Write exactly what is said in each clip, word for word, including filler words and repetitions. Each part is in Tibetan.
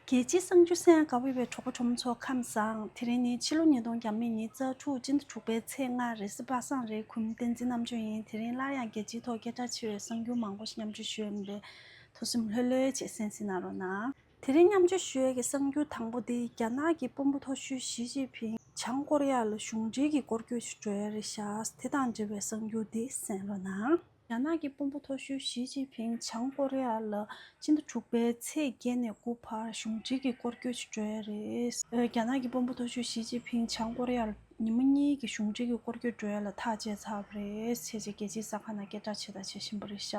རྒྱལ་སྤྱིའི་གསར་འགྱུར་གསན་དགའ་བའི་གྲོགས་པོ་གྲོགས་མོ་ཚོ་ཁམས་བཟང་། དེ་རིང་ནི་ཕྱི་ལོ་ཉིས་སྟོང་ཉི་ཤུ་རྩ་དྲུག་སྤྱི་ཟླ་དྲུག་པའི་ཚེས་ལྔ་རེས་གཟའ་པ་སངས་རེད། གུས་མོ་བསྟན་འཛིན་རྣམ་དཔྱོད་ཡིན། དེ་རིང་སླར་ཡང་རྒྱལ་སྤྱིའི་ཐོག་སྐད་གྲགས་ཆེ་བའི་གསར་འགྱུར་མང་པོ་ཞིག་མཉམ་སྤྱོད་ཞུ་ཡ་ཡིན་པས། ཐུགས་སེམས་ལྷོད་ལྷོད་བྱས་གསན་གཟིགས་གནང་རོགས་གནང་། དེ་རིང་མཉམ་སྤྱོད་ཞུ་ཡས་ཀྱི་གསར་འགྱུར་དང་པོ་འདི། རྒྱ་ནག་གི་དཔོན་པོ་མཐོ་ཤོས་ཞི་ཅིན་ཕིང་བྱང་ཀོ་རི་ཡ་ལ་གཞུང་འབྲེལ་གྱི་སྐོར་སྐྱོད་ཅིག་འགྲོ་ཡ་རེད་ཤག་དེ་དང་འབྲེལ་བའི་གསར་འགྱུར་འདི་གསན་རོགས་གནང་། རྒྱ་ནག་གི་དཔོན་པོ་མཐོ་ཤོས་ཞི་ཅིན་ཕིང་བྱང་ཀོ་རི་ཡ་ལ་སྤྱི་ཟླ་དྲུག་པའི་ཚེས་བརྒྱད་ནས་དགུ་བར་གཞུང་འབྲེལ་གྱི་སྐོར་སྐྱོད་ཅིག་འགྲོ་ཡ་རེད། ཨ། རྒྱ་ནག་གི་དཔོན་པོ་མཐོ་ཤོས་ཞི་ཅིན་ཕིང་བྱང་ཀོ་རི་ཡ་ལ་ཉི་མ་གཉིས་ཀྱི་གཞུང་འབྲེལ་གྱི་སྐོར་སྐྱོད་འགྲོ་ཡ་ལ་ཐག་བཅད་ཚར་བ་རེད། བྱས་རྗེས་རྒྱལ་སྤྱིའི་གསར་ཁང་ནང་སྐད་གྲགས་ཆེ་དང་ཆེ་བཞིན་པ་རེད་ཤག་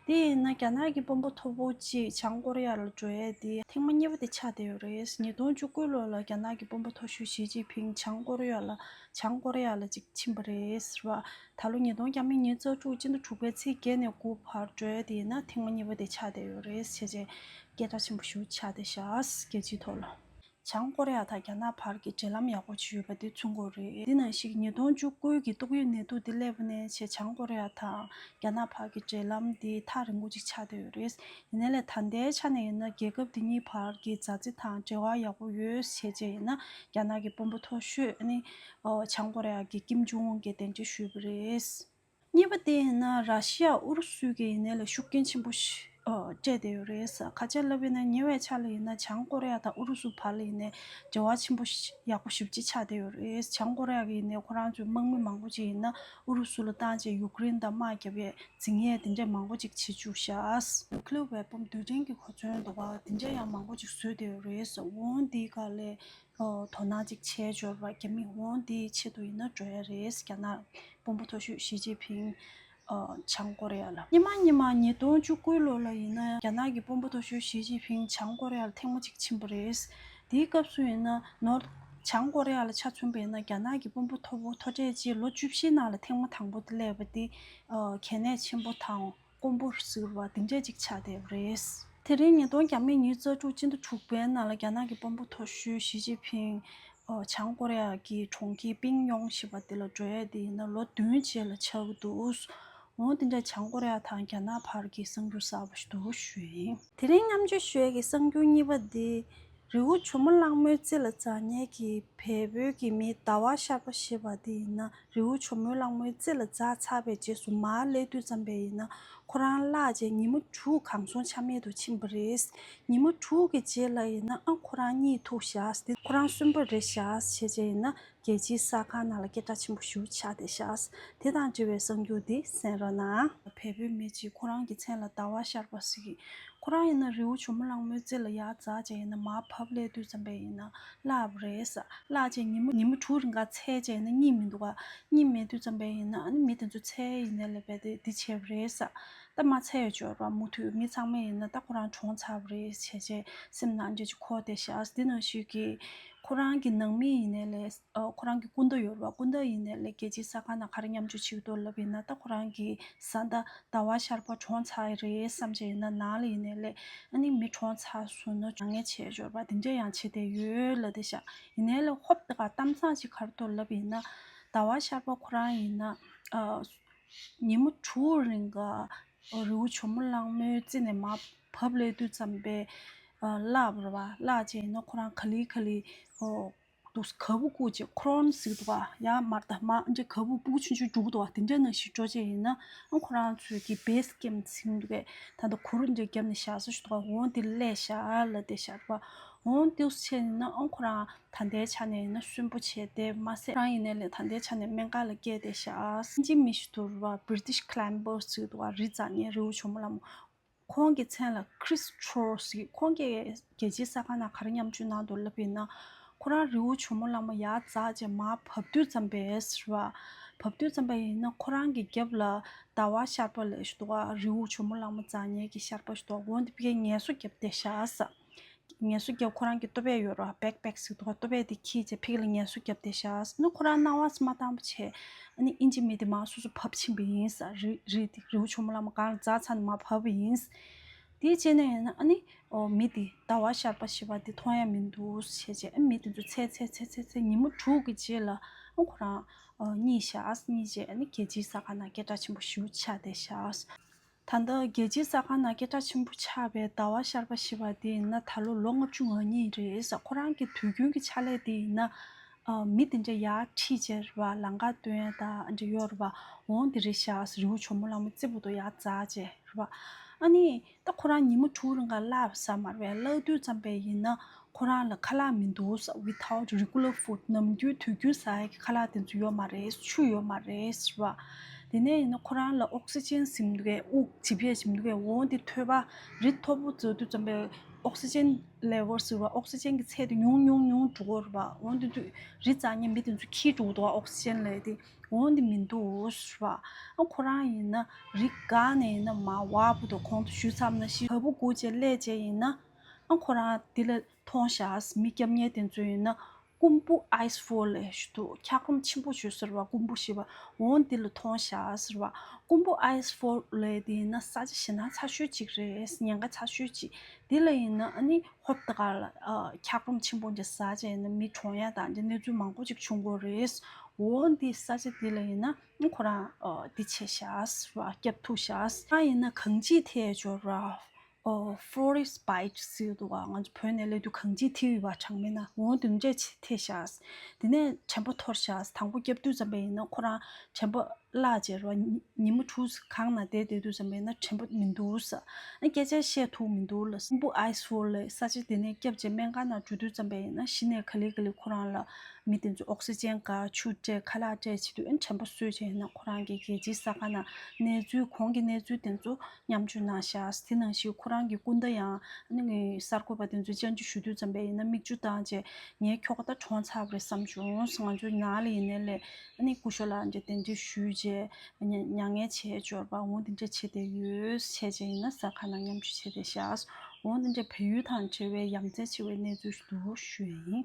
དེ་ཡིན་ན་རྒྱ་ནག་གི་དཔོན་པོ་མཐོ་པོ་གཅིག་བྱང་ཀོ་རི་ཡ་ལ་འགྲོ་ཡས་དེ་ཐེངས་མ་གཉིས་པ་དེ་ཆགས་བསྡད་ཡོད་རེད། ཉིས་སྟོང་བཅུ་དགུ་ལོ་ལ་རྒྱ་ནག་གི་དཔོན་པོ་མཐོ་ཤོས་ཞི་ཅིན་ཕིང་བྱང་ཀོ་རི་ཡ་ལ་བྱང་ཀོ་རི་ཡ་ལ་ཅིག་ཕྱིན་པ་རེད་ཟེར་བ། ད་ལོ་ཉིས་སྟོང་ཉི་ཤུ་རྩ་དྲུག་སྤྱི་ཟླ་དྲུག་པའི་ཚེས་བརྒྱད་ནས་དགུ་བར་འགྲོ་ཡས་དེ་ཡིན་ན་ཐེངས་མ་གཉིས་པ་དེ་ཆགས་བསྡད་ཡོད་རེད། བྱས་རྗེས་སྐད་གྲགས་ཆེན་པོ་ཞིག་ཆགས་བསྡད་ཤག་རྒྱལ་སྤྱིའི་ཐོག་ལ། བྱང་ཀོ་རི་ཡ་དང་རྒྱ་ནག་བར་གྱི་འབྲེལ་ལམ་ཡག་པོ་ཅིག་ཡོད་པ་འདི་མཚོན་གྱི་ཡོད་རེད། འདི་ནང་བཞིན་ཉིས་སྟོང་བཅུ་དགུ་གི་ཏོག་དབྱིབས་ནད་དུག་འདི་སླེབས་པ་ནས་བྱས་བྱང་ཀོ་རི་ཡ་དང་རྒྱ་ནག་བར་གྱི་འབྲེལ་ལམ་འདི་ཐག་རིང་པོ་ཅིག་ཆགས་བསྡད་ཡོད་རེད། ཡིན་ནའི་ལས་ད་ལྟའི་ཆ་ནས་ཡིན་ན་རྒྱལ་ཁབ་འདི་གཉིས་བར་གྱི་མཛའ་བརྩེ་དང་འབྲེལ་བ་ཡག་པོ་ཡོད་བྱས་བྱས་ཡིན་ན་རྒྱ་ནག་གི་དཔོན་པོ་མཐོ་ཤོས་ཨ་ནི་བྱང་ཀོ་རི་ཡ་གི་ཀིམ་ཇོང་ཨུན་གྱིས་གདན་འདྲེན་ཞུས་པ་རེད། གཉིས་པ་དེ་ཡིན་ན་ར་ཤི་ཡ་ཨུ་རུ་སུ་གིས་ཡིན་ནའི་ལས་ཤུགས་རྐྱེན་ཆེན་པོ་ཞིག་ཨ། སྤྲད་བསྡད་ཡོད་རེད། ཁ་ཆེ་ལབ་ཡིན་ན་ཉེ་བའི་ཆར་ལ་ཡིན་ན་བྱང་ཀོ་རི་ཡ་དང་ཨུ་རུ་སུ་བར་ལ་ཡིན་ནའི་འབྲེལ་བ་ཆེན་པོ་ཞིག་ཡག་པོ་ཞེ་པོ་ཅིག་ཆགས་བསྡད་ཡོད་རེད། བྱང་ཀོ་རི་ཡ་གིས་ཡིན་ནའི་ཁོ་རང་ཚོའི་དམག་མི་མང་པོ་ཅིག་ཡིན་ན་ཨུ་རུ་སུ་ལ་བཏང་བྱས་ཡུཀ་རེན་དང་དམག་རྒྱབ་ཡས་འཛིང་ཡས་དེ་འདྲས་མང་པོ་ཅིག་བྱེད་བཅུག་ཤག་ནུ་ཁི་ལི་ཡར་ཝེ་པོན་རྡུལ་ཕྲན་གྱི་གོ་མཚོན་འདུག་པ་དེ་འདྲས་ཡང་མང་པོ་ཅིག་བཟོས་བསྡད་ཡོད་རེད། འོང་འདི་ག་ལས། ཨོ། དོ་སྣང་ཅིག་བྱས་འབྱོར་བ་རྒྱ་མི་འོང་དེའི་ཆེད་དུ་ཡིན་ན་འགྲོ་ཡ་རེད། རྒྱ་ནག་དཔོན་པོ་མཐོ་ཤོས་ཞི་ཅིན་ཕིང་ཨོ། བྱང་ཀོ་རི་ཡ་ལ། སྔོན་མ་སྔོན་མ་ཉིས་སྟོང་བཅུ་དགུ་ལོ་ལ་ཡིན་ན་རྒྱ་ནག་གི་དཔོན་པོ་མཐོ་ཤོས་ཞི་ཅིན་ཕིང་བྱང་ཀོ་རི་ཡ་ལ་ཐེངས་མ་གཅིག་ཕྱིན་པ་རེད། དེའི་སྐབས་སུ་ཡིན་ན་ནོར་བྱང་ཀོ་རི་ཡ་ལ་ཆ་མཚོན་པ་ཡིན་ན་རྒྱ་ནག་གི་དཔོན་པོ་མཐོ་པོ་མཐོ་གྲས་ཅིག་ལོ་བཅུ་བཞིའི་ནང་ལ་ཐེངས་མ་དང་པོ་དེ་སླེབས་པ་དེ་ཨོ། གལ་གནད་ཆེན་པོ་དང་། དཀོན་པོར་ཟེར་བ་དེ་འདྲས་ཅིག་ཆགས་བསྡད་པ་རེད། དེ་རིང་ཉིས་སྟོང་ཉི་ཤུ་རྩ་དྲུག་སྤྱི་ཟླ་དྲུག་པའི་ནང་ལ་རྒྱ་ནག་གི་དཔོན་པོ་མཐོ་ཤོས་ཞི་ཅིན་ཕིང་ཨོ། བྱང་ཀོ་རི་ཡ་གི་གྲོང་ཁྱེར་པིང་ཡོང་ཞེས་པ་དེ་ལ་འགྲོ་ཡས་དེ་ཡིན་ན་ལོ་བདུན་རྗེས་ལ་ཆགས་ཀྱི་འདུག་འོ་དེ་འདྲས་བྱང་ཀོ་རི་ཡ་དང་རྒྱ་ནག་བར་གྱི་གསར་འགྱུར་གསར་པ་ཞིག་འདུག་ཞུ་ཡིན། དེ་རིང་མཉམ་སྤྱོད་ཞུ་ཡས་ཀྱི་གསར་འགྱུར་གཉིས་པ་འདི། རི་བོ་ཇོ་མོ་གླང་མའི་རྩེ་ལ་འཛེགས་མཁན་གྱི་བལ་པོའི་གི་མི་ཟླ་བ་ཤར་པ་ཞེས་པ་དེ་ཡིན་ན་རི་བོ་ཇོ་མོ་གླང་མའི་རྩེ་ལ་འཛེགས་ཚར་བའི་རྗེས་སུ་མར་སླེབས་དུས་ཙམ་པ་ཡིན་ན་ཁོ་རང་བརླགས་རྗེས་ཉི་མ་དྲུག་གང་སོང་ཆ་མེད་དུ་ཕྱིན་པ་རེད། ཉི་མ་དྲུག་གི་རྗེས་ལ་ཡིན་ན་ཨ་ཁོ་རང་གཉིད་ཐུག་ཤག་དེ་ཁོ་རང་གསོན་པོ་རེད་ཤག་བྱས་རྗེས་ཡིན་ན་རྒྱལ་སྤྱིའི་གསར་ཁང་ནང་ལ་སྐད་གྲགས་ཆེན་པོ་ཞེ་པོ་ཆགས་བསྡད་ཤག་དེ་དང་འབྲེལ་བའི་གསར་འགྱུར་འདི་གསན་རོགས་གནང་། བལ་པོའི་མི་གཅིག་ཁོ་རང་གི་མཚན་ལ་ཟླ་བ་ཤར་པ་ཟེར་གི་ཁོ་རང་ཡིན་ན་རི་བོ་ཇོ་མོ་གླང་མའི་རྩེ་ལ་ཡར་འཛེགས་བྱས་ཡིན་ན་མར་བབས་སླེབས་དུས་ཙམ་པ་ཡིན་ན་བརླགས་པ་རེད་ཟེར། བརླགས་བྱས་ཉི་མ་ཉི་མ་དྲུག་རིང་ག་འཚལ་བྱས་ཡིན་ན་གཉིད་མི་འདུག་ག་གཉིད་མེད་དུས་ཙམ་པ་ཡིན་ན་ཨ་ནི་མི་དེ་ཚོ་འཚལ་ཡིན་ནའི་ལས་པས་དེ་འདི་བྱས་པ་རེད་ཟེར། ད་མ་འཚལ་ཡོད་ཅོར་བ་མུ་མཐུད་མི་ཚང་མ་ཡིན་ན་ད་ཁོ་རང་གྲོངས་ཚར་བ་རེད་བྱས་བྱས་སེམས་ནང་འདྲེ་ཅིག་འཁོར་བསྡད་ཤག་འདི་ནང་བཞིན་གྱི་ཁོ་རང་གི་ནང་མི་ཡིན་ནའི་ལས། ཨ། ཁོ་རང་གི་སྐུ་ཟླ་ཡོད་རེད་བ། སྐུ་ཟླ་ཡིན་ནའི་ལས་རྒྱལ་སྤྱིའི་གསར་ཁང་ནང་ག་རེ་མཉམ་སྤྱོད་བྱེད་ཀྱི་འདུག་ལབ་ཡིན་ན་ད་ཁོ་རང་གི་བཟའ་ཟླ་ཟླ་བ་ཤར་པ་གྲོངས་ཚར་རེད་བསམ་བྱས་ཡིན་ན་ནང་ལ་ཡིན་ནའི་ལས་ཨ་ནི་མི་གྲོངས་ཚར་སོང་ན་དྲང་ངེས་བྱས་འབྱོར་པ་དེ་འདྲ་ཡང་བྱེད་བསྡད་ཡོད་ལབ་བསྡད་ཤག་ཡིན་ནའི་ལས་ཧོབ་ཏེ་ག་གཏམ་བཟང་ཅིག་ག་རེ་འདུག་ལབ་ཡིན་ན་ཟླ་བ་ཤར་པ་ཁོ་རང་ཡིན་ན་ཨ། ཉི་མ་དྲུག་རིང་ག་རི་བོ་ཇོ་མོ་གླང་མའི་རྩེ་ནས་མར་བབས་སླེབས་དུས་ཙམ་པས་ཨ། བརླགས་པ་རེད་བ། བརླགས་བྱས་ཡིན་ན་ཁོ་རང་ག་ལེ་ག་ལེ་ཨོ། འདུག་སེ་ག་བུ་བཀུག་བྱས་ཁོ་རང་ཟེར་འདུག་ག་ཡར་མར་ད་མར་འདྲ་ག་བུ་སྤུ་གུ་ཆུང་ཆུང་འགྲོ་གི་འདུག་ག་དེ་འདྲ་ནང་བཞིན་འགྲོ་བྱས་ཡིན་ན་ཨ་ཁོ་རང་ཚོའི་གི་བེ་སི་ཀེམ་ཟེར་གྱི་འདུག་གས། ད་ལྟ་གུར་འདྲ་བརྒྱབ་ནས་བཞག་ས་ཞིག་འདུག་ག་འོ་འདི་སླེབས་ཤག་ལབ་བསྡད་ཤག་རེད་བ། འོ་འདུག་སེ་བྱས་ཡིན་ན་ཨ་ཁོ་རང་ད་ལྟའི་ཆ་ནས་ཡིན་ན་གསོན་པོ་བྱས་བསྡད་མ་ཟད་ཁོ་རང་ཡིན་ནའི་ལས་ད་ལྟའི་ཆ་ནས་སྨན་ཁང་ལ་བསྐྱལ་བསྡད་ཤག་དབྱིན་ཇི་མི་ཞིག་འདུག་རེད་བ། བྷི་རི་ཊི་ཤི་ཁི་ལེམ་བར་ཟེར་གྱི་འདུག་ག་རི་འཛེག་མཁན་རི་བོ་ཇོ་མོ་གླང་མ། ཁོང་གི་མཚན་ལ་Chris Choi ཟེར། ཁོང་གིས་རྒྱལ་སྤྱིའི་གསར་ཁང་ནང་ག་རེ་མཉམ་སྤྱོད་གནང་འདུག་ལབ་ཡིན་ན། ཁོ་རང་རི་བོ་ཇོ་མོ་གླང་མ་ཡར་འཛེགས་བྱས་མར་བབས་དུས་ཙམ་པས་ཟེར་བ། བབས་དུས་ཙམ་པ་ཡིན་ན་ཁོ་རང་གི་རྒྱབ་ལ་ཟླ་བ་ཤར་པ་ལབ་ཞིག་འདུག་ག་རི་བོ་ཇོ་མོ་གླང་མ་འཛེག་མཁན་གྱི་ཤར་པ་ཞིག་འདུག་ག་འོ་འདི་ཕ་གིར་ངལ་གསོ་བརྒྱབ་བསྡད་ཤག་ཟེར། ངལ་གསོ་རྒྱབ། ཁོ་རང་གི་ཏོ་པས་ཡོད་རེད་བ། བེག་པེག་ཟེར་གྱི་འདུག་ག་ཏོ་པས་དེ་འཁྱེར་བྱས་ཕ་གི་ལ་ངལ་གསོ་བརྒྱབ་བསྡད་ཤག་ཨ་ནི་ཁོ་རང་སྣང་བ་མ་བཏང་བ་བྱས། ཨ་ནི་དབྱིན་ཇི་མི་དེ་མར་སོ་སོ་བབས་ཕྱིན་པ་ཡིན་ཟེར། རི་རི་དེ་རི་བོ་ཇོ་མོ་གླང་མ་གང་ལ་འཛེགས་ཚར་ནས་མར་བབས་པ་ཡིན། དེའི་རྗེས་ནས་ཡིན་ན་ཨ་ནི་ཨོ་མི་དེ་ཟླ་བ་ཤར་པ་ཞེས་པ་དེ་མཐོང་ཡ་མི་འདུག་བྱས་བྱས་ཨ་མི་དེ་ཚོ་འཚོལ་འཚོལ་འཚོལ་འཚོལ་ཉི་མ་དྲུག་གི་རྗེས་ལ་ཨ་ཁོ་རང་ཨོ་རྙེད་ཤག་རྙེད་བྱས་ཨ་ནི་རྒྱལ་སྤྱིའི་གསར་ཁང་ནང་སྐད་གྲགས་ཆེན་པོ་ཞེ་པོ་ཆགས་བསྡད་ཤག་ད་ལྟ་རྒྱལ་སྤྱིའི་གསར་ཁང་ནང་སྐད་གྲགས་ཆེན་པོ་ཆགས་པའི་ཟླ་བ་ཤར་པ་ཞེས་པ་དེ་ཡིན་ན་ད་ལོ་ལོ་ལྔ་བཅུ་ང་གཉིས་རེད། ཁོ་རང་གི་དུས་རྒྱུན་གྱི་ཕྱག་ལས་དེ་ཡིན་ན། ཨ། མི་དེ་འདྲ་ཡར་ཁྲིད་བྱས་རེད་པ། ལམ་ཁ་སྟོན་ཡ་དང་འདྲ་ཡོད་རེད་པ། འོང་དེ་རེད་ཤག་རི་བོ་ཇོ་མོ་གླང་མ་རྩེ་པོ་དུ་ཡར་འཛེགས་བྱས་རེད་པ། ཨ་ནི་ད་ཁོ་རང་ཉི་མ་དྲུག་རིང་ག་གླ་ཟ་མ་རེད་པས། གླ་དུས་ཙམ་པས་ཡིན་ན། ཁོ་རང་ལ་ཁ་ལག་མི་འདུག་ཟེར། Without regular food། ནམ་རྒྱུན་དུས་རྒྱུན་ཟ་ཡ་གི་ཁ་ལག་དེ་ཚོ་ཡོད་མ་རེད། ཆུ་ཡོད་མ་རེད་ཟེར་བ། དེ་ནས་ཡིན་ན་ཁོ་རང་ལ་ཨོག་སི་ཇན་ཟིན་འདུག་གས། དབུགས་ཇེ་ཆེ་ཇེ་ཆེ་འདུག་གས། འོ་འདི་ཐོས་པ། རི་མཐོ་པོ་འཛེགས་དུས་ཙམ་པའི་ཨོག་སི་ཇན་ལེ་ཝལ་ཟེར་བ། ཨོག་སི་ཇན་གི་ཚད་དེ་ཉུང་ཉུང་ཉུང་འགྲོ་གི་རེད་པ། འོ་འདི་དུས་རི་འཛེགས་མཁན་མི་དེ་ཚོ་འཁྱིལ་འགྲོ་གི་འདུག་ཨོག་སི་ཇན་ལབ་དེ། འོ་འདི་མི་འདུག་ཟེར་བ། ཨ། ཁོ་རང་ཡིན་ན་རི་འགག་ནས་ཡིན་ན་མར་བབས་འདུག་གོང་དུ་ཞུས་ཚར་ནང་བཞིན་བ་སྤུ་དགུ་བྱས་སླེབས་བྱས་ཡིན་ན། ཨ། ཁོ་རང་འདི་ལ་མཐོང་ཤག་མི་སྐྱབས་མཁན་དེ་ཚོ་ཡིན་ན་ཀུམ་བུ་ཨའི་སི་ཕོལ་ལབ་ཞིག་འདུག་འཁྱགས་རོམ་ཆེན་པོ་ཞིག་ཟེར་བ། ཀུམ་བུ་ཞེས་པ། འོ་འདི་ལ་མཐོང་ཤག་ཟེར་བ། ཀུམ་བུ་ཨའི་སི་ཕོལ་ལབ་དེ་ཡིན་ན་ས་ཆ་ཞེད་སྣང་ཚ་ཤོས་ཅིག་རེད། ཉེན་ཁ་ཚ་ཤོས་ཅིག་འདི་ལ་ཡིན་ན་ཨ་ནི་ཧོབ་ཏེ་ག་ལ། ཨ། འཁྱགས་རོམ་ཆེན་པོ་འདི་ཟ་བྱས་ཡིན་ན་མི་གྲོངས་ཡ་དང་འདི་གནས་ཚུལ་མང་པོ་ཅིག་བྱུང་གི་རེད། འོ་འདི་ས་ཆ་འདི་ལ་ཡིན་ན་ཁོ་རང་འདི་བྱས་ཤག་ཟེར་བ། སྐྱབས་ཐུབ་ཤག་ཨ། ཡིན་ན་གངས་འཇིག་ཐེབས་ཡ་ཅིག་ཡོད་རེད་པ། ཨོ། forest bite ཟེར་འདུག་ག་ང་ཚོ་བོད་ནས་སླེབས་དུས་གངས་འཇིག་ཐེབས་ཡོད་པ། གྲངས་མེད་ན། འོ་འདི་འདྲས་ཐེབས་ཤག་དེ་ནས་དྲན་པ་འཐོར་ཤག་དང་པོ་སྐྱབས་དུས་ཙམ་པ་ཡིན་ན་ཁོ་རང་དྲན་པ་བརླག་བྱས་རེད་པ། ཉི་མ་དྲུག་གངས་ནང་བསྡད་བསྡད་དུས་ཙམ་པ་ཡིན་ན་དྲན་པ་མི་འདུག་ཟེར། ཨ། སྐད་ཆ་བཤད་ཐུབ་མི་འདུག་ལབ། ཀུམ་བུ་ཨའི་སི་ཕོལ་ལབ་ས་ཆ་དེ་ནས་སྐྱབས་བྱས་སྨན་ཁང་ནང་འགྲོ་དུས་ཙམ་པ་ཡིན་ན་གཞི་ནས་ག་ལེ་ག་ལེ་ཁོ་རང་ལ་མི་དེ་ཚོ་ཨོག་སི་ཇན་དགའ། ཆུ་སྤྲད། ཁ་ལག་སྤྲད་བྱེད་དུས། ཨ། དྲན་པ་གསོས་བྱས་ཡིན་ན་ཁོ་རང་གི་རྒྱལ་སྤྱིའི་གསར་ཁང་ནང་གནས་ཚུལ། གོང་གི་གནས་ཚུལ་དེ་ཚོ་མཉམ་སྤྱོད་གནང་ཤག་དེ་ནང་བཞིན་ཁོ་རང་གི་སྐུ་ཟླ་ཡང་ཨ་ནི་གསར་འགོད་པ་དེ་ཚོས་བཅར་འདྲི་ཞུ་དུས་ཙམ་པ་ཡིན་ན་མིག་ཆུ་བཏང་བྱས། ངའི་ཁྱོ་ག་ད་གྲོངས་ཚར་བ་རེད་བསམ་བྱུང་། ང་ཚོའི་ནང་ལ་ཡིན་ནའི་ལས་ཨ་ནི་སྐུ་ཞབས་ལགས་འདྲ་གདན་འདྲེན་ཞུས་བྱས་མྱ་མྱ་ངན་བྱས་ཅིག་ཡོད་རེད་པ། འོ་འདི་འདྲ་བྱས་བསྡད་ཡོད། བྱས་བྱས་ཡིན་ན་གསར་ཁང་ནང་མཉམ་སྤྱོད་བྱས་བསྡད་ཤག་འོ་འདི་འདྲ་བལ་ཡུལ་དང་འབྲེལ་བའི་ཡ་མཚན་ཆེ་བའི་གནས་ཚུལ་ཞིག་འདུག་ཞུ་ཡ་ཡིན།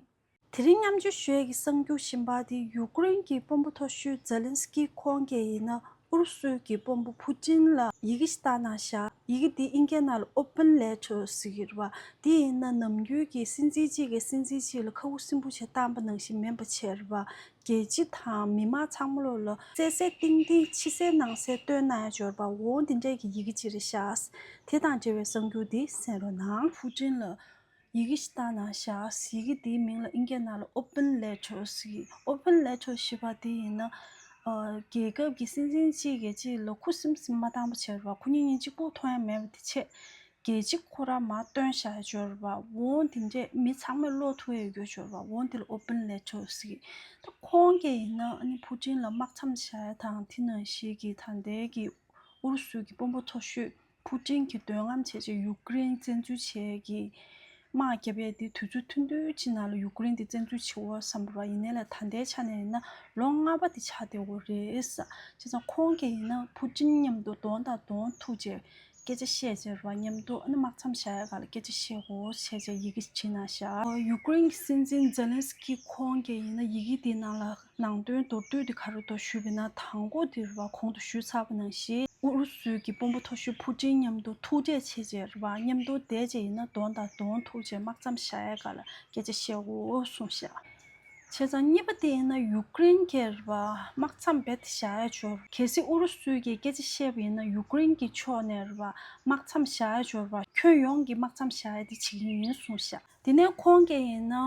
དེ་རིང་མཉམ་སྤྱོད་ཞུ་ཡས་ཀྱི་གསར་འགྱུར་གཞན་པ་དེ་ཡུ་ཀེ་རེན་གྱི་དཔོན་པོ་མཐོ་ཤོས་ཛེ་ལན་སི་ཀི་ཁོང་གིས་ཡིན་ན་ཨུ་རུ་སུ་གྱི་དཔོན་པོ་ཕུ་ཏིན་ལ་ཡི་གེ་ཞིག་བཏང་གནང་ཤག་ཡི་གེ་དེ་ཨིན་སྐད་ནང་ལ་ཨོ་པན་ལེ་ཊར་ཟེར་གྱི་རེད་པ། དེ་ཡིན་ན་ནམ་རྒྱུན་གྱི་སྲིད་འཛིན་གཅིག་གིས་སྲིད་འཛིན་གཅིག་ལ་ཁ་ཁུ་སིམ་པོ་བྱས་བཏང་པ་ནང་བཞིན་མིན་པ་བྱས་རེད་པ། རྒྱལ་སྤྱི་དང་མི་མང་ཚང་མ་ལོག་ལ་གསལ་གསལ་ཏིང་ཏིང་ཕྱི་གསལ་ནང་གསལ་སྟོན་གནང་ཡ་ཅིག་ཡོད་རེད་པ། འོ་འདི་འདྲས་ཀྱི་ཡི་གེ་ཅིག་རེད་ཤག་དེ་དང་འབྲེལ་བའི་གསར་འགྱུར་འདི་གསན་རོགས་གནང་། ཕུ་ཏིན་ལ་ཡི་གེ་ཞིག་བཏང་གནང་ཤག་ཡི་གེ་དེའི་མིང་ལ་ཨིན་སྐད་ནང་ལ་ཨོ་པན་ལེ་ཊར་ཟེར་གྱི། ཨོ་པན་ལེ་ཊར་ཞེས་པ་དེ་ཡིན་ན། ཨ། རྒྱལ་ཁབ་ཀྱི་སྲིད་འཛིན་གཅིག་གིས་གཅིག་ལ་ཁུ་སིམ་སིམ་མ་བཏང་པ་བྱས་རེད་པ། ཁོ་གཉིས་གཉིས་གཅིག་པོ་མཐོང་ཡ་མེད་པ་དེ་བྱས། རྒྱལ་སྤྱི་ཁོ་རང་མར་བཏོན་བཞག་ཡ་ཅིག་ཡོད་རེད་པ། འོ་དེ་འདྲས་མི་ཚང་མས་ཀློག་ཐུབ་ཡ་ཡོད་ཅིག་ཡོད་རེད་པ། འོ་དེ་ལ་ཨོ་པན་ལེ་ཊར་ཟེར་གྱི། ད་ཁོང་གིས་ཡིན་ན་ཨ་ནི་ཕུ་ཏིན་ལ་དམག་མཚམས་བཞག་ཡ་དང་དེ་ནང་བཞིན་གྱི་ད་ལྟའི་གི་ཨུ་རུ་སུ་གི་དཔོན་པོ་མཐོ་ཤོས་ཕུ་ཏིན་གྱིས་འདོད་རྔམ་བྱས་བྱས་ཡུ་ཀེ་རེན་བཙན་འཛུལ་བྱས་ཀྱི་དམག་བརྒྱབ་ཡས་དེ་དུས་ཚོད་ཐུང་ཐུང་ཅིག་ནང་ལ་ཡུ་ཀེ་རེན་དེ་བཙན་འཛུལ་བྱེད་འོ་བསམ་པ་རེད་པ། ཡིན་ནའི་ལས་ད་ལྟའི་ཆ་ནས་ཡིན་ན་ལོ་ལྔ་པ་དེ་ཆགས་བསྡད་ཡོད་རེད་ཟེར། བྱས་ཙང་ཁོང་གིས་ཡིན་ན་ཕུ་ཏིན་མཉམ་དུ་གདོང་དང་གདོང་ཐུག་བྱས་སྐད་ཆ་བཤད་བྱས་རེད་པ། མཉམ་དུ་ཨ་ནི་དམག་མཚམས་བཞག་ཡ་སྒང་ལ་སྐད་ཆ་བཤད་དགོས་བྱས་བྱས་ཡི་གེ་བྲིས་གནང་ཤག་ཡུ་ཀེ་རེན་གྱི་སྲིད་འཛིན་ཛེ་ལན་སི་ཀི་ཁོང་གིས་ཡིན་ན་ཡི་གེ་དེའི་ནང་ལ་ནང་དོན་མདོར་བསྡུས་དེ་ག་རེ་འདུག་ཞུས་པ་ཡིན་ན། དང་པོ་དེ་རེད་པ། གོང་དུ་ཞུས་ཚར་བ་ནང་བཞིན་ཨུ་རུ་སུའི་གི་དཔོན་པོ་མཐོ་ཤོས་ཕུ་ཏིན་མཉམ་དུ་ཐུག་འཕྲད་བྱས་བྱས་རེད་པ། མཉམ་དུ་བསྡད་བྱས་ཡིན་ན་གདོང་དང་གདོང་ཐུག་བྱས་དམག་མཚམས་བཞག་ཡ་སྒང་ལ་སྐད་ཆ་བཤད་དགོས་གསུངས་ཤག་བྱས་ཙང་གཉིས་པ་དེ་ཡིན་ན་ཡུ་ཀེ་རེན་གྱིས་རེད་པ། དམག་མཚམས་རྦད་དེ་བཞག་ཡ་ཅིག་ཡོད་རེད། གལ་སྲིད་ཨུ་རུ་སུ་གིས་སྐད་ཆ་བཤད་པ་ཡིན་ན་ཡུ་ཀེ་རེན་གྱི་ཕྱོགས་ནས་རེད་པ། དམག་མཚམས་བཞག་ཡ་ཅིག་ཡོད་རེད་པ། ཁྱོན་ཡོངས་ཀྱི་དམག་མཚམས་བཞག་ཡ་དེ་བྱེད་ཀྱི་ཡིན་གསུངས་ཤག་དེ་ནས་ཁོང་གིས་ཡིན་ན་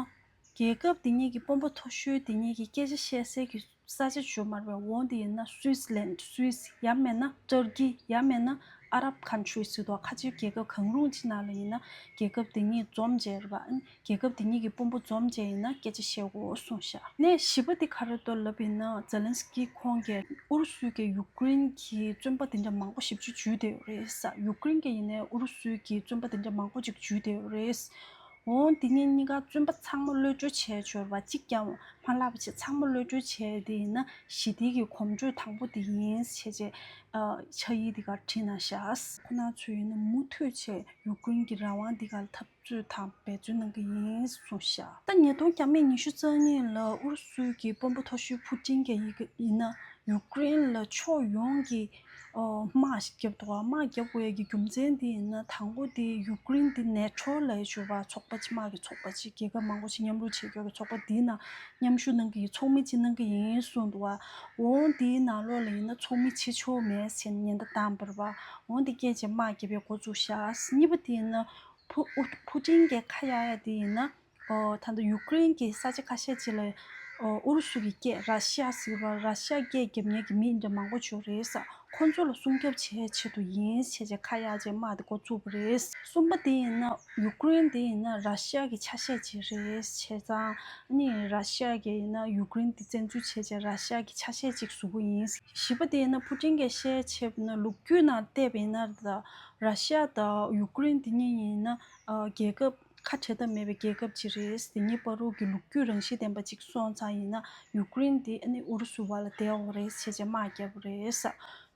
རྒྱལ་ཁབ་དེ་གཉིས་ཀྱི་དཔོན་པོ་མཐོ་ཤོས་དེ་གཉིས་ཀྱི་སྐད་ཆ་བཤད་སའི་གི་ས་ཆ་ཅིག་ཡོད་མ་རེད་པ། འོ་དེ་ཡིན་ན་སུའི་སི་ལན། སུའི་སི། ཡང་མིན་ན་ཏུར་ཀི། ཡང་མིན་ན་ཨ་རབ་ཁན་ཊི་རི་ཟེར་དུས་ཁ་ཆེའི་རྒྱལ་ཁབ་གང་རུང་ཅིག་ནང་ལ་ཡིན་ན་རྒྱལ་ཁབ་དེ་གཉིས་འཛོམས་བྱས་རེད་པ། རྒྱལ་ཁབ་དེ་གཉིས་ཀྱི་དཔོན་པོ་འཛོམས་བྱས་ཡིན་ན་སྐད་ཆ་བཤད་དགོས་གསུངས་ཤག་ནས་བཞི་པ་དེ་ག་རེ་འདུག་ལབ་ཡིན་ན། ཛེ་ལན་སི་ཀི་ཁོང་གིས་ཨུ་རུ་སུ་གིས་ཡུ་ཀེ་རེན་གྱི་བཙོན་པ་དེ་འདྲ་མང་པོ་ཞེ་པོ་ཅིག་འཇུས་བསྡད་ཡོད་རེད་ཟེར། ཡུ་ཀེ་རེན་གྱིས་ཡིན་ནའི་ཨུ་རུ་སུ་གི་བཙོན་པ་དེ་འདྲ་མང་པོ་ཅིག་འཇུས་བསྡད་ཡོད་རེད། འོ་དེ་གཉིས་གཉིས་ཀ་བཙོན་པ་ཚང་མ་གློད་བཀྲོལ་བྱས་ཅིག་ཡོད་རེད་པ། གཅིག་ཀྱང་མ་བརླག་པ་བྱས་ཚང་མ་གློད་བཀྲོལ་བྱས་དེ་ཡིན་ན་ཞི་བདེ་གི་གོམ་བགྲོད་དང་པོ་དེ་ཡིན་ཟེར་བྱས་ཕྱག་ཡིག་དེ་ག་བྲིས་གནང་ཤག་ཁོ་རང་ཚོས་ཡིན་ན་མུ་མཐུད་བྱས་ཡུ་ཀེ་རེན་གྱི་རང་དབང་དེ་ག་ལ་འཐབ་རྩོད་དང་འབད་བརྩོན་གནང་གི་ཡིན་གསུངས་ཤག་ད་ཉིས་སྟོང་བརྒྱ་མེད་ཉི་ཤུ་རྩ་གཉིས་ལ་ཨུ་རུ་སུའི་གི་དཔོན་པོ་མཐོ་ཤོས་ཕུ་ཏིན་གྱིས་ཡི་གེ་ཡིན་ན་ ཡུཀ་རེན་ལ་ཕྱོགས་ཡོངས་ཀྱི་ཨོ་དམག་ཞིག་བརྒྱབ་འདུག་བ། དམག་བརྒྱབ་དགོས་ཡ་གི་རྒྱུ་མཚན་དེ་ཡིན་ན། དང་པོ་དེ་ཡུཀ་རེན་དེ་ནེ་ཊོ་ལབ་ཡ་ཅིག་ཡོད་པ། ཚོགས་པ་ཅིག་དམག་གི་ཚོགས་པ་ཅིག་རྒྱལ་ཁབ་མང་པོ་ཞིག་མཉམ་རུབ་བྱེད་ཀྱི་ཡོད་པའི་ཚོགས་པ་དེའི་ནང་མཉམ་ཞུགས་གནང་གི་ཡིན། ཚོགས་མི་ཅིག་གནང་གི་ཡིན་གསུངས་འདུག་བ། འོ་དེའི་ནང་ལོགས་ལ་ཡིན་ན་ཚོགས་མི་བྱེད་ཆོག་མེད་ཟེར་ཉེན་བརྡ་བཏང་བ་རེད་བ། འོ་དེ་སྐད་བྱས་དམག་བརྒྱབ་པའི་འགོ་བཙུགས་ཤག་གཉིས་པ་དེ་ཡིན་ན་ཕུ་ཨུ་ཕུ་ཊིན་གྱིས་ཁ་གཡར་ཡ་དེ་ཡིན་ན། ཨོ་ད་ལྟ་ཡུཀ་རེན་གྱི་ས་ཆ་ཁ་ཤས་ཅིག་ལ་ཨོ་ཨུ་རུ་སུ་གི་སྐད། ར་ཤི་ཡ་ཟེར་བ། ར་ཤི་ཡ་སྐད་རྒྱབ་མཁན་གྱི་མི་འདྲ་མང་པོ་ཅིག་ཡོད་རེད་ཟེར། ཁོ་ཚོ་ལ་སྲུང་སྐྱོབ་བྱེད་ཆེད་དུ་ཡིན་ཟེར་བྱས་ཁ་གཡར་བྱས་དམག་དེ་འགོ་བཙུགས་པ་རེད། གསུམ་པ་དེ་ཡིན་ན་ཡུཀ་རེན་དེ་ཡིན་ན་ར་ཤི་ཡ་གི་ཆ་ཤས་ཅིག་རེད་བྱས་ཙང་། ཨ་ནི་ར་ཤི་ཡ་གིས་ཡིན་ན་ཡུཀ་རེན་དེ་བཙན་འཛུལ་བྱས་བྱས་ར་ཤི་ཡ་གི་ཆ་ཤས་ཅིག་བཟོ་གི་ཡིན། བཞི་པ་དེ་ཡིན་ན་ཕུ་ཊིན་གྱིས་བཤད་བྱས་པ་ན། ལོ་རྒྱུས་ནང་བལྟས་པ་ཡིན་ན་ད་ར་ཤི་ཡ་དང་ཡུཀ་རེན་དེ་གཉིས་ཡིན་ན་ཨ་རྒྱལ་ཁབ་ཁ་བྲལ་ཐབས་མེད་པའི་རྒྱལ་ཁབ་ཅིག་རེད། དེ་གཉིས་བར་དུ་གི་ལོ་རྒྱུས་རང་བཞིན་ལྡན་པ་ཅིག་སོང་ཙང་ཡིན་ན་ཡུཀ་རེན་དེ་ཨ་ནི་ཨུ་རུ་སུ་བར་ལ་བསྡད་ཡོད་རེད་ཟེར་བྱས་དམག་བརྒྱབ་པ་རེད།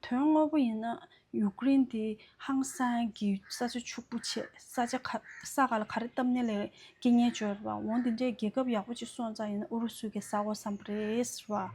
དོན་དངོས་པོ་ཡིན་ན་ཡུཀ་རེན་དེ་ཧང་སང་གི་ས་ཆ་ཕྱུག་པོ་བྱས། ས་ཆ་ག་ས་ག་ལ་ག་རེ་བཏབ་ནའི་ལས་སྐྱེ་ཉེན་ཅིག་ཡོད་རེད་བ། འོ་དེ་འདྲའི་རྒྱལ་ཁབ་ཡག་པོ་ཅིག་སོང་ཙང་ཡིན་ན་ཨུ་རུ་སུ་གིས་ཟ་དགོས་བསམ་པ་རེད་ཟེར་བ།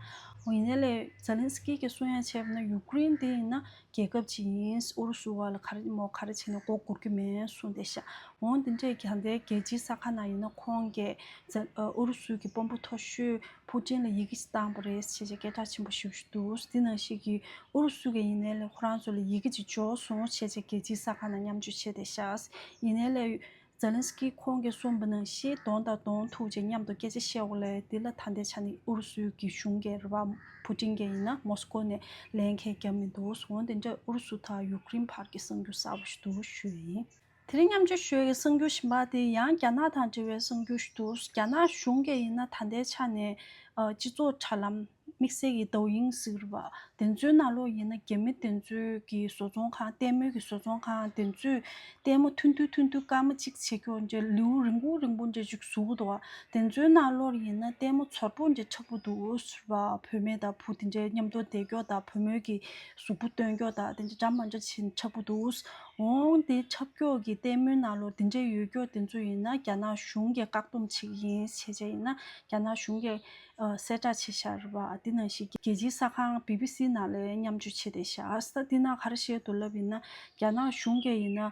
འོ་ཡིན་ནའི་ལས་ཛེ་ལན་སི་ཀི་གིས་གསུང་ཡ་བྱས་པ་ན་ཡུཀ་རེན་དེ་ཡིན་ན་རྒྱལ་ཁབ་ཅིག་ཡིན། ཨུ་རུ་སུ་བར་ལ་ག་རེ་མོ་ག་རེ་བྱས་ནས་མགོ་སྒུར་གྱི་མེད་གསུངས་བསྡད་ཤག་འོ་དེ་འདྲས་ཀྱང་དེ་རྒྱལ་སྤྱིའི་གསར་ཁང་ནང་ཡིན་ན་ཁོང་གིས་ཛ་ཨུ་རུ་སུ་གི་དཔོན་པོ་མཐོ་ཤོས་ཕུ་ཊིན་ལ་ཡི་གེ་ཞིག་བཏང་བ་རེད་ཟེར་བྱས་སྐད་གྲགས་ཆེན་པོ་ཞེ་པོ་ཞིག་འདུག་དེ་ནང་བཞིན་གྱི་ཨུ་རུ་སུ་གིས་ཡིན་ནའི་ལས་ཁོ་རང་ཚོ་ལ་ཡི་གེ་ཅིག་འབྱོར་སོང་ཟེར་བྱས་རྒྱལ་སྤྱིའི་གསར་ཁང་ནང་མཉམ་སྤྱོད་བྱས་བསྡད་ཤག་ཡིན་ནའི་ལས་ཛེ་ལན་སི་ཀི་ཁོང་གིས་གསུངས་པ་ནང་བཞིན་གདོང་དང་གདོང་ཐུག་བྱས་མཉམ་དུ་སྐད་ཆ་བཤད་དགོས་ལས། དེ་ལ་ད་ལྟའི་ཆ་ནས་ཨུ་རུ་སུའི་གི་གཞུང་གིས་རེད་བ། ཕུ་ཊིན་གྱིས་ཡིན་ན་མོ་སི་ཀོ་ནས་ལན་གང་ཡང་བརྒྱབ་མི་འདུག་འོ་དེ་འདྲ་ཨུ་རུ་སུ་དང་ཡུཀ་རེན་བར་གྱི་གསར་འགྱུར་གསར་པ་ཞིག་འདུག་ཞུས་ཡིན། དེ་རིང་མཉམ་སྤྱོད་ཞུ་ཡས་ཀྱི་གསར་འགྱུར་གཞན་པ་དེ་ཡང་རྒྱ་ནག་དང་འབྲེལ་བའི་གསར་འགྱུར་ཞིག་འདུག་རྒྱ་ནག་གཞུང་གིས་ཡིན་ན་ད་ལྟའི་ཆ་ནས་ཨ་སྤྱི་ཚོགས་དྲ་ལམ་དམིགས་བསལ་གྱི་ཏའོ་ཡིང་ཟེར་བ་དེ་ཚོའི་ནང་ལོགས་ཡིན་ན་རྒྱ་མི་དེ་ཚོའི་གི་བཟོ་ཚོང་ཁང་། ལྟད་མོའི་གི་བཟོ་ཚོང་ཁང་དེ་ཚོས་ལྟད་མོ་ཐུང་ཐུང་ཐུང་ཐུང་སྐར་མ་གཅིག་བྱེད་རྒྱུ་འདྲ་ལེའུ་རིང་པོ་རིང་པོ་འདྲ་ཅིག་བཟོ་གི་འདུག་དེ་ཚོའི་ནང་ལོགས་ཡིན་ན་ལྟད་མོ་ཚོར་པོ་འདྲ་འཁྲབ་གི་འདུག་ཟེར་བ། བུད་མེད་དང་བུ་དེ་འདྲའི་མཉམ་དུ་བསྡད་རྒྱུ་དང་བུ་མོའི་གི་གཟུགས་པོ་སྟོན་རྒྱུ་དང་དེ་འདྲ་འདྲ་མི་འདྲ་བྱས་འཁྲབ་གི་འདུག་འོང་དེ་འཁྲབ་རྒྱུ་གི་ལྟད་མོའི་ནང་ལོགས་དེ་འདྲ་ཡོད་རྒྱུ་དེ་ཚོ་ཡིན་ན་རྒྱ་ནག་གཞུང་གིས་བཀག་སྡོམ་བྱེད་ཀྱི་ཡིན་ཟེར་བྱས་ཡིན་ན་རྒྱ་ནག་གཞུང་གིས་ཨ་གསལ་བསྒྲགས་བྱས་བཞག་རེད་བ། དེ་ནང་བཞིན་རྒྱལ་སྤྱིའི་གསར་ཁང་བི་བི་སི་ནང་ལ་མཉམ་སྤྱོད་བྱས་བསྡད་ཤག་ས་དེ་ནང་ག་རེ་བཤད་འདུག་ལབ་ཡིན་ན་རྒྱ་ནག་གཞུང་གིས་ཡིན་ན་ཨ་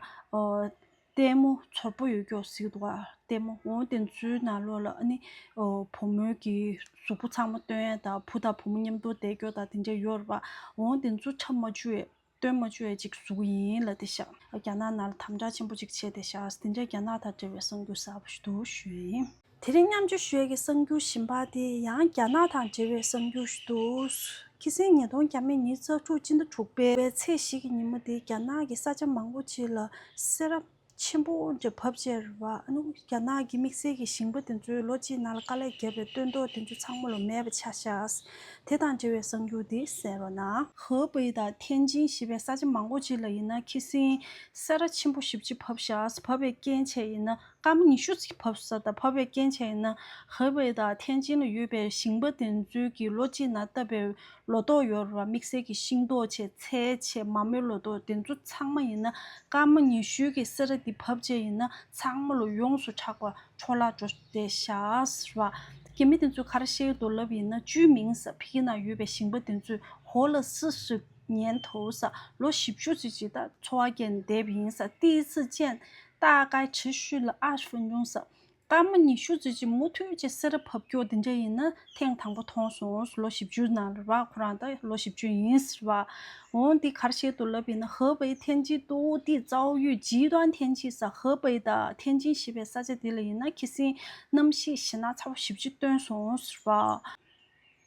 ལྟད་མོ་ཚོར་པོ་ཡོད་རྒྱུ་ཟེར་གྱི་འདུག་ག་ལྟད་མོ་འོང་དེ་ཚོའི་ནང་ལོགས་ལ་ཨ་ནི་ཨ་བུ་མོའི་གི་གཟུགས་པོ་ཚང་མ་སྟོན་ཡ་དང་བུ་དང་བུ་མོ་མཉམ་དུ་བསྡད་རྒྱུ་དང་དེ་འདྲ་ཡོད་རེད་བ། འོང་དེ་ཚོ་འཁྲབ་མ་བཅུག་ཡ། སྟོན་མ་བཅུག་ཡ་ཅིག་བཟོ་གི་ཡིན་ལབ་བསྡད་ཤག་རྒྱ་ནག་ནང་ལ་དམ་དྲག་ཆེན་པོ་ཅིག་བྱས་བསྡད་ཤག་དེ་འདྲའི་རྒྱ་ནག་དང་འབྲེལ་བའི་གསར་འགྱུར་གསར་པ་ཞིག་འདུག་ཞུ་ཡ་ཡིན། དེ་རིང་མཉམ་སྤྱོད་ཞུ་ཡ་གི་གསར་འགྱུར་གཞན་པ་དེ་ཡང་རྒྱ་ནག་དང་འབྲེལ་བའི་གསར་འགྱུར་ཞིག་འདུག་ཁྱི་སེང་ཉིས་སྟོང་ཉི་ཤུ་པའི་ཚེས་བཞི་གི་ཉིན་མོ་དེ་རྒྱ་ནག་གི་ས་ཆ་མང་པོ་ཅིག་ལ་སེར་བ་ཆེན་པོ་འདྲ་བབས་བྱས་རེད་བ། ཨ་ནི་རྒྱ་ནག་གི་དམིགས་བསལ་གྱི་ཞིང་པ་དེ་ཚོས་ལོ་གཅིག་ནང་ལ་དཀའ་ལས་བརྒྱབ་པའི་སྟོན་ཐོག་དེ་ཚོ་ཚང་མ་ལོ་མེད་པ་ཆགས་ཤག་དེ་དང་འབྲེལ་བའི་གསར་འགྱུར་འདི་གསན་རོགས་གནང་། ཧེ་པེ་དང་ཐེན་ཅིན་ཞེས་པའི་ས་ཆ་མང་པོ་ཅིག་ལ་ཡིན་ན་ཁྱི་སེང་སེར་བ་ཆེན་པོ་ཞེ་པོ་ཅིག་བབས་ཤག་བབས་པའི་རྐྱེན་བྱས་ཡིན་ན་སྐར་མ་ཉི་ཤུ་ཙམ་བབས་ས་དང་། བབས་པའི་རྐྱེན་བྱས་ཡིན་ན་ཧེ་པེ་དང་ཐེན་ཅིན་ལ་ཡོད་པའི་ཞིང་པ་དེ་ཚོའི་གི་ལོ་གཅིག་ནང་བཏབ་པའི་ལོ་ཏོག་ཡོད་རེད་བ། དམིགས་བསལ་གྱི་ཤིང་ཏོག་བྱས། ཚལ་བྱས། མ་རྨོས་ལོ་ཏོག་དེ་ཚོ་ཚང་མ་ཡིན་ན་སྐར་མ་ཉི་ཤུའི་གི་སེར་བ་འདི་བབས་བྱས་ཡིན་ན་ཚང་མ་ལོ་ཡོངས་སུ་གྲགས་པ་འཕྲོ་བརླག་འགྲོ་བསྡད་ཤག་ཟེར་བ། རྒྱ་མི་དེ་ ཚོས་ག་རེ་བཤད་ཀྱི་འདུག་ལབ་ཡིན་ན་ཅུའུ་མིང་ཟེར་བ། ཕི་གི་ནང་ཡོད་པའི་ཞིང་པ་དེ་ཚོས 活了四十年头ཟེར་བ། ལོ་བཞི་བཅུ་ཙམ་ཅིག་ད་འཚོ་བ་སྐྱེལ་ནས་བསྡད་པ་ཡིན་ཟེར་བ། 第一次见，大概持续了二十分钟ཟེར་བ། སྐར་མ་ཉི་ཤུ་ཙམ་ཅིག་མུ་མཐུད་ཅིག་སེར་བ་བབས་ཀྱོག་དེ་འདྲ་ཡིན་ན་ཐེངས་དང་པོ་མཐོང་སོང་། ལོ་བཞི་བཅུ་ནང་ལ་རེད་བ། ཁོ་རང་ད་ལོ་བཞི་བཅུ་ཡིན་ཟེར་བ། འོང་འདི་ག་རེ་བཤད་འདུག་ལབ་ཡིན་ན་河北天气都地遭遇极端天气ཟེར། 河北的天气ཟེར། 河北的ས་ཆ་འདི་ལ་ཡིན་ན་ཁྱི་སེང་གནམ་གཤིས་ཞེད་སྣང་ཚ་པོ་ཞེ་པོ་ཅིག་བཏོན་སོང་ཟེར་བ།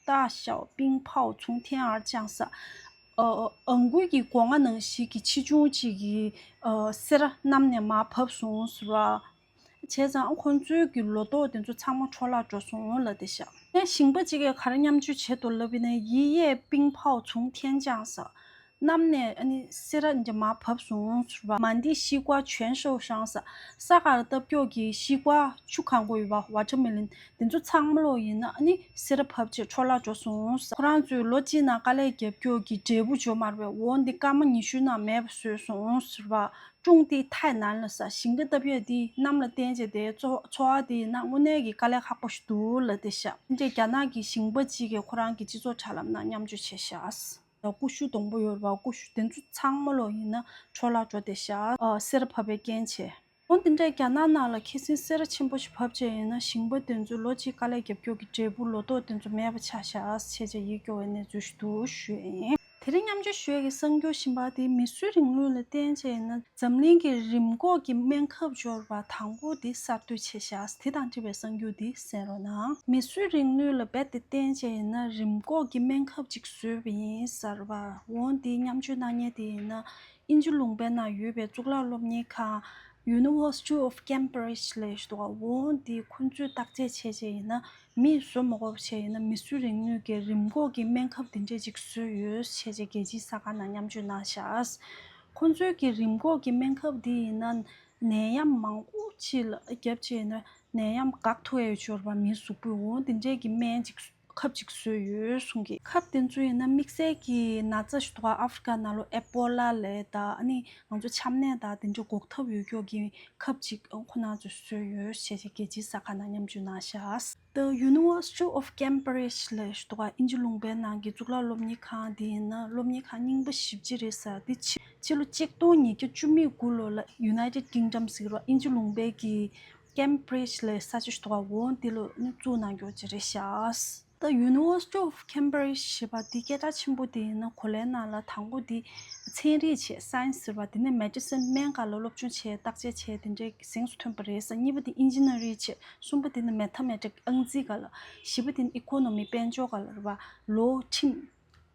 大小冰雹从天而降ཟེར། ཨ་ཨང་ཀུན་གྱི་སྒོ་ང་ནང་བཞིན་གྱི་ཆེ་ཆུང་ཅིག་གི་ཨ་སེར་བ་གནམ་ནས་མར་བབས་སོང་ཟེར་བ། བྱས་ཙང་ཁོང་ཚོའི་གི་ལོ་ཏོག་དེ་ཚོ་ཚང་མ་འཕྲོ་བརླག་འགྲོ་སོང་ལབ་བསྡད་ཤག་ངས་ཞིང་པ་གཅིག་གིས་ག་རེ་མཉམ་སྤྱོད་བྱས་འདུག་ལབ་ཡིན་ན། 一夜冰雹从天降ཟེར། གནམ་ནས་ཨ་ནི་སེར་བ་འདི་མར་བབས་སོང་ཟེར་བ། 满地西瓜全受伤ཟེར། ས་ག་ལ་བཏབ་ཀྱོག་གི་ཤི་ཀ་བ་ཆུ་གང་གོ་ཡོད་པ། ཝ་ཊར་མེ་ལོན་དེ་ཚོ་ཚང་མ་ལོ་ཡིན་ན་ཨ་ནི་སེར་བ་བབས་བྱས་འཕྲོ་བརླག་འགྲོ་སོང་ཟེར། ཁོ་རང་ཚོས་ལོ་གཅིག་ནང་དཀའ་ལས་རྒྱབ་ཀྱོག་གི་འབྲས་བུ་འཇོ་མར་བས། འོ་འདི་སྐར་མ་ཉི་ཤུ་ནང་མེད་པ་བཟོས་སོང་ཟེར་བ། ཀྲུང་ཏི་ཐའི་ནན་ལ་ས་ཞིང་ཁ་བཏབ་ཡས་དེ་གནམ་ལ་བརྟེན་བྱས་དེ་འཚོ་འཚོ་བ་དེ་ཡིན་ན་དངོས་གནས་ཀྱི་དཀའ་ལས་ཁག་པོ་ཞིག་འདུག་ལབ་བསྡད་ཤག་དེ་འདྲས་རྒྱ་ནག་གི་ཞིང་པ་གཅིག་གིས་ཁོ་རང་གི་སྤྱི་ཚོགས་དྲ་ལམ་ནང་མཉམ་སྤྱོད་བྱས་ཤག་ཀུ་ཤུ་སྡོང་པོ་ཡོད་རེད་པ། ཀུ་ཤུ་དེ་ཚོ་ཚང་མ་ལོ་ཡིན་ན་འཕྲོ་བརླག་འགྲོ་བསྡད་ཤག་ཨ་སེར་བ་བབས་པའི་རྐྱེན་བྱས། འོ་དེ་འདྲས་རྒྱ་ནག་ནང་ལ་ཁ་སང་སེར་བ་ཆེན་པོ་ཞིག་བབས་བྱས་ཡིན་ན་ཞིང་པ་དེ་ཚོས་ལོ་གཅིག་དཀའ་ལས་རྒྱབ་ཀྱོག་གི་འབྲས་བུ་ལོ་ཏོག་དེ་ཚོ་མེད་པ་ཆགས་ཤག་བྱས་བྱས་ཡིད་སྐྱོ་བའི་གནས་ཚུལ་ཞིག་འདུག་ཞུ་ཡས་ཡིན། དེ་རིང་མཉམ་སྤྱོད་ཞུ་ཡས་ཀྱི་གསར་འགྱུར་གཞན་པ་དེ་མིས་བཟོས་རིང་ལུགས་ལ་བརྟེན་བྱས་ཡིན་ན་འཛམ་གླིང་གི་རིམས་འགོག་གི་སྨན་ཁབ་འབྱོར་བ་དང་པོ་དེ་གསར་གཏོད་བྱས་ཤག་དེ་དང་འབྲེལ་བའི་གསར་འགྱུར་དེ་གསན་རོགས་གནང་། མིས་བཟོས་རིང་ལུགས་ལ་རྦད་དེ་བརྟེན་བྱས་ཡིན་ན་རིམས་འགོག་གི་སྨན་ཁབ་ཅིག་བཟོས་པ་ཡིན་ཟེར་བ། འོ་འདི་མཉམ་སྤྱོད་གནང་མཁན་དེ་ཡིན་ན་དབྱིན་ཇི་ལུང་པའི་ནང་ཡོད་པའི་གཙུག་ལག་སློབ་གཉེར་ཁང་University of Cambridge ལབ་ཞིག་འདུག་འོ་འདི་ཁོང་ཚོས་བརྟག་དཔྱད་བྱས་བྱས་ཡིན་ན་མིས་བཟོ་མ་དགོས་པ་བྱས་ཡིན་ན་མིས་བཟོས་རིང་ལུགས་ཀྱི་རིམས་འགོག་གི་སྨན་ཁབ་འདི་འདྲས་ཅིག་བཟོས་ཡོད་བྱས་བྱས་རྒྱལ་སྤྱིའི་གསར་ཁང་ནང་མཉམ་སྤྱོད་གནང་ཤག་ཁོང་ཚོའི་གི་རིམས་འགོག་གི་སྨན་ཁབ་འདི་ཡིན་ན་ནད་ཡམས་མང་པོ་ཅིག་ལ་རྒྱབ་བྱས་ཡིན་ན་ནད་ཡམས་འགོག་ཐུབ་ཡ་ཡོད་ཅོར་བ་མིའི་གཟུགས་པོས། འོ་འདི་འདྲས་ཀྱི་སྨན་ཅིག་ཁབ་ཅིག་བཟོས་ཡོད་གསུང་གི་ཁབ་དེ་ཚོ་ཡིན་ན་དམིགས་བསལ་གྱི་ན་ཚ་ཞིག་འདུག་ཨ་ཧྥི་རི་ཀ་ནང་ལོ་ཨེ་པོ་ལ་ལབ་ད་ཨ་ནི་ང་ཚོ་ཆམ་ནད་དང་དེ་འདྲ་འགོག་ཐབས་ཡོད་ཀྱོག་གི་ཁབ་ཅིག་ཁོ་ན་ཚོས་བཟོས་ཡོད་བྱས་བྱས་རྒྱལ་སྤྱིའི་གསར་ཁང་ནང་མཉམ་སྤྱོད་གནང་ཤག The University of Cambridge ལབ་ཞིག་འདུག་ཨིན་ཇི་ལུང་པའི་ནང་གི་གཙུག་ལག་སློབ་གཉེར་ཁང་དེ་ཡིན་ན་སློབ་གཉེར་ཁང་རྙིང་པ་ཞེ་པོ་ཅིག་རེད་ཟེར། དེ་ཕྱི་ཕྱི་ལོ་གཅིག་སྟོང་ཉིས་བརྒྱ་བཅུ་མེད་དགུ་ལོ་ལ་United Kingdom ཟེར་བ་ཨིན་ཇི་ལུང་པའི་གི་Cambridge ལབ་ས་ཆ་ཞིག་འདུག་འོ་འདི་ལོ་ནི་བཙུགས་གནང་ཀྱོག་ཅིག་རེད་ཤག The University of Cambridge ཞེས་པ་འདི་སྐད་གྲགས་ཆེན་པོ་དེ་ཡིན་ན་གོ་ལའི་ནང་ལ་དང་པོ་འདི་ཚན་རིག་བྱས་science ཟེར་བ། དེ་ནས་medicine སྨན་སྒང་ལ་སློབ་སྦྱོང་བྱས་བརྟག་དཔྱད་བྱས་དེ་འདྲའི་གཟེངས་སུ་ཐོན་པ་རེད་ཟེར། གཉིས་པ་དེ་engineering བྱས། གསུམ་པ་དེ་ནི་mathematics ཨང་རྩིས་སྒང་ལ། བཞི་པ་དེ་ནི་economy དཔལ་འབྱོར་སྒང་ལ་རེད་བ། ལོ་ཁྲིམས།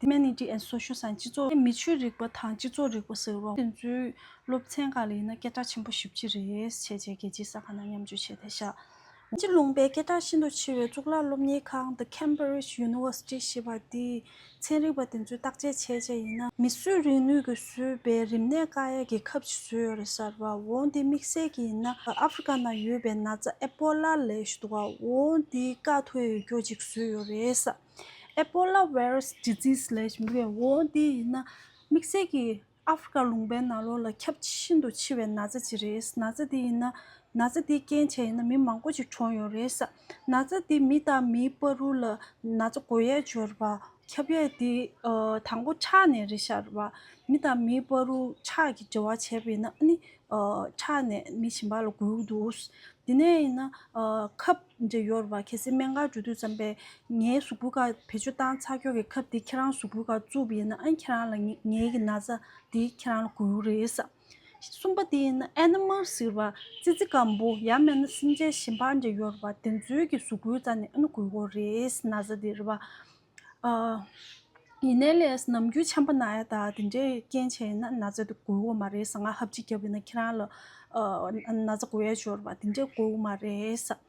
Humanity and Social Science སྤྱི་ཚོགས། མི་ཆོས་རིག་པ་དང་སྤྱི་ཚོགས་རིག་པ་ཟེར་བ། དེ་ཚོའི་སློབ་ཚན་སྒང་ལ་ཡིན་ན་སྐད་གྲགས་ཆེན་པོ་ཞེ་པོ་ཅིག་རེད་ཟེར་བྱས་རྒྱལ་སྤྱིའི་གསར་ཁང་ནང་མཉམ་སྤྱོད་བྱས་བསྡད་ཤག་ཨིན་ཇི་ལུང་པའི་སྐད་གྲགས་ཤིན་ཏུ་ཆེ་བའི་གཙུག་ལག་སློབ་གཉེར་ཁང་The Cambridge University ཞེས་པ་འདིས་ཚན་རིག་པ་དེ་ཚོས་བརྟག་དཔྱད་བྱས་བྱས་ཡིན་ན་མིས་བཟོས་རིང་ལུགས་ཀྱིས་བཟོས་པའི་རིམས་ནད་བཀག་ཡས་ཀྱི་ཁབ་ཅིག་བཟོས་ཡོད་རེད་ཟེར་བ། འོ་འདི་དམིགས་བསལ་གྱིས་ཡིན་ན་ཨ་ཧྥི་རི་ཀ་ནང་ཡོད་པའི་ན་ཚ་ཨེ་པོ་ལ་ལབ་ཞིག་འདུག་ག་འོ་འདི་བཀག་ཐུབ་ཡས་ཀྱོག་ཅིག་བཟོས་ཡོད་རེད་ཟེར། Ebola virus disease ལབ་ཞིག་འདུག་གས། འོ་འདི་ཡིན་ན་དམིགས་བསལ་གྱིས་ཨ་ཧྥི་རི་ཀ་ལུང་པའི་ནང་ལོགས་ལ་ཁྱབ་ཤིན་ཏུ་ཆེ་བའི་ན་ཚ་ཅིག་རེད། ན་ཚ་འདི་ཡིན་ན་ན་ཚ་འདི་རྐྱེན་བྱས་ཡིན་ན་མི་མང་པོ་ཅིག་གྲོངས་ཡོད་རེད་ཟེར། ན་ཚ་འདི་མི་དང་མིའི་བར་དུ་ལ་ན་ཚ་འགོས་ཡས་ཅོར་བ་ཁྱབ་ཡས་འདི་ཨ་དང་པོ་ཁྲག་ནས་རེད་ཤག་རེད་བ། མི་དང་མིའི་བར་དུ་ཁྲག་གི་འབྲེལ་བ་བྱས་པ་ཡིན་ན་ཨ་ནི་ཨ་ཁྲག་ནས་མི་གཞན་པ་ལ་འགོས་ཀྱི་འདུག་དེ་ནས་ཡིན་ན་ཨ་ཁབ་འདྲ་ཡོད་རེད་བ། གལ་སྲིད་སྨན་ཁང་འགྲོ་དུས་ཙམ་པས་ངའི་གཟུགས་པོའི་ཁ་བེད་སྤྱོད་བཏང་ཚར་ཀྱོག་གི་ཁབ་དེ་ཁྱེད་རང་གཟུགས་པོའི་ཁ་བཙུགས་པ་ཡིན་ན་ཨ་ནི་ཁྱེད་རང་ལ་ངའི་ངའི་གི་ན་ཚ་དེ་ཁྱེད་རང་ལ་འགོས་ཀྱི་རེད་ཟེར། གསུམ་པ་དེ་ཡིན་ན་animal ཟེར་བ་ཙི་ཙི་སྐམ་པོ་ཡང་མིན་ན་སེམས་ཅན་གཞན་པ་འདྲ་ཡོད་རེད་བ། དེ་ཚོའི་གི་གཟུགས་པོའི་རྩ་ནས་ཨ་ནི་འགོས་ཀྱི་རེད་ཟེར། ན་ཚ་དེ་རེད་བ། ཨ། ཡིན་ནའི་ལས་ནམ་རྒྱུན་ཆམ་པ་ན་ཡ་དང་དེ་འདྲའི་རྐྱེན་བྱས་ན་ན་ཚ་དེ་འགོས་ཀྱི་མ་རེད་ཟེར། ང་ཧབ་སྦྲིད་བརྒྱབ་ཡིན་ན་ཁྱེད་རང་ལ་ཨ་ན་ཚ་འགོས་ཡ་ཅོར་བ་དེ་འདྲའི་འགོས་ཀྱི་མ་རེད་ཟེར།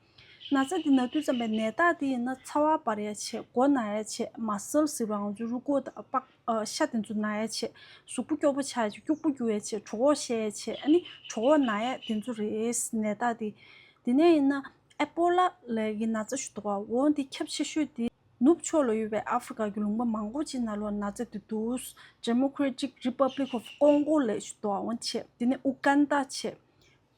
ན་ཚ་དེ་ན་དུས་ཙམ་པའི་ནད་རྟགས་དེ་ཡིན་ན་ཚ་བ་འབར་ཡ་བྱས། མགོ་ན་ཡ་བྱས། muscle ཟེར་བ་ང་ཚོའི་རུས་ཁོག་དང་པགས་ཨ་ཤ་དེ་ཚོ་ན་ཡ་བྱས། གཟུགས་པོ་སྐྱོ་པོ་ཆགས་ཡ་བྱས། སྐྱུག་པ་རྒྱུག་ཡ་བྱས། གྲོད་ཁོག་བཤལ་ཡ་བྱས། ཨ་ནི་གྲོད་ཁོག་ན་ཡ་དེ་ཚོ་རེད་ནད་རྟགས་དེ། དེ་ནས་ཡིན་ན་ཨེ་པོ་ལ་ལབ་ཀྱི་ན་ཚ་ཞིག་འདུག་ག་འོ་འདི་ཁྱབ་ཆེ་ཤོས་དེ་ནུབ་ཕྱོགས་ལ་ཡོད་པའི་ཨ་ཧྥི་རི་ཀ་གི་ལུང་པ་མང་པོ་ཅིག་ནང་ལོགས་ན་ཚ་དེ་འདུག Democratic Republic of Congo ལབ་ཞིག་འདུག་འོ་བྱས། དེ་ནས་ཨུ་གན་ཌ་བྱས།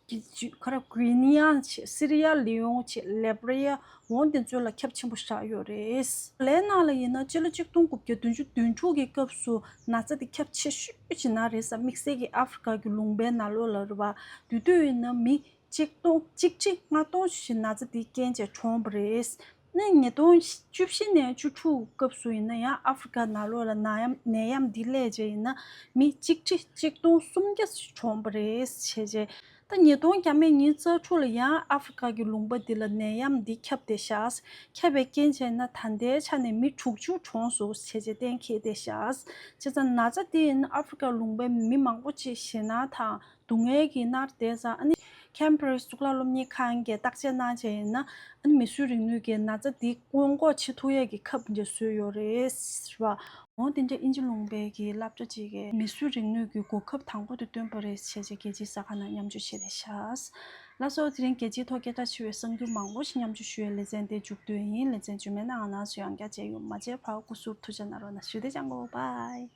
གི་ཅི་ཁ་ར་གུའི་ནི་ཡ་བྱས། སི་རི་ཡ་ལི་ཡོང་བྱས། ལེབ་རི་ཡ་འོ་འདི་ཚོ་ལ་ཁྱབ་ཆེན་པོ་བཞག་ཡོད་རེད། ལའི་ནང་ལ་ཡིན་ན་སྤྱི་ལོ་གཅིག་སྟོང་དགུ་བརྒྱ་བདུན་ཅུ་དོན་དྲུག་གི་སྐབས་སུ་ན་ཚ་དེ་ཁྱབ་ཆེ་ཤོས་ཅིག་ན་རེད་ཟེར། དམིགས་བསལ་གྱི་ཨ་ཧྥི་རི་ཀ་གི་ལུང་པའི་ནང་ལོགས་ལ་རེད་བ། དེ་དུས་ཡིན་ན་མི་གཅིག་སྟོང་གཅིག་ཁྲི་ལྔ་སྟོང་ཞིག་ན་ཚ་དེའི་རྐྱེན་བྱས་གྲོངས་པ་རེད། ནས་ཉིས་སྟོང་བཅུ་བཞི་ནས་བཅུ་དྲུག་སྐབས་སུ་ཡིན་ན་ཡང་ཨ་ཧྥི་རི་ཀ་ནང་ལོགས་ལ་ནད་ཡམས་ནད་ཡམས་འདི་སླེབས་རྗེས་ཡིན་ན་མི་གཅིག་ཁྲི་གཅིག་སྟོང་སུམ་བརྒྱ་ཞིག་གྲོངས་པ་རེད་བྱས་རྗེས། ད་ཉིས་སྟོང་བརྒྱ་མེད་ཉི་ཤུ་རྩ་དྲུག་ལ་ཡང་ཨ་ཧྥི་རི་ཀ་གི་ལུང་པ་འདི་ལ་ནད་ཡམས་འདི་ཁྱབ་བསྡད་ཤག་ཁྱབ་པའི་རྐྱེན་བྱས་ན་ད་ལྟའི་ཆ་ནས་མི་དྲུག་ཅུ་གྲོངས་སོང་བྱས་རྗེས་གཏན་འཁེལ་བསྡད་ཤག་བྱས་ཙང་ན་ཚ་འདི་ཡིན་ན་ཨ་ཧྥི་རི་ཀ་ལུང་པའི་མི་མང་པོ་ཅིག་ཞེད་སྣང་དང་སྡུག་བསྔལ་གྱིས་མནར་བསྡད་ཙང་ཨ་ནི་ Cambridge་གཙུག་ལག་སློབ་གཉེར་ཁང་གིས་བརྟག་དཔྱད་གནང་བྱས་ཡིན་ན། ཨ་ནི་མིས་བཟོས་རིག་ནུས་ཀྱིས་ན་ཚ་འདི་སྔོན་འགོག་བྱེད་ཐུབ་ཡས་ཀྱི་ཁབ་འདི་བཟོས་ཡོད་རེད་ཟེར་བ། འོ་དེ་འདྲ་དབྱིན་ཇི་ལུང་པའི་གི་སློབ་གྲྭ་གཅིག་གིས་མིས་བཟོས་རིག་ནུས་ཀྱི་གོ་སྐབས་དང་པོ་དེ་བཏོན་པ་རེད་ཟེར་བྱས་རྒྱལ་སྤྱིའི་གསར་ཁང་ནང་མཉམ་སྤྱོད་བྱས་བསྡད་ཤག་ལགས་སོ། དེ་རིང་རྒྱལ་སྤྱིའི་ཐོག་སྐད་གྲགས་ཆེ་བའི་གསར་འགྱུར་མང་པོ་ཞིག་མཉམ་སྤྱོད་ཞུ་བའི་ལེ་ཚན་དེ་མཇུག་བསྡུས་ཡིན། ལེ་ཚན་རྗེས་མའི་ནང་ང་རང་ཚོ་ཡང་བསྐྱར་མཇལ་ཡོང་། མ་མཇལ་བར་སྐུ་གཟུགས་ཐུགས་ཅག་གནང་རོགས་གནང་། ཞུ་བདེ་ཅང་གོ། བྷའི།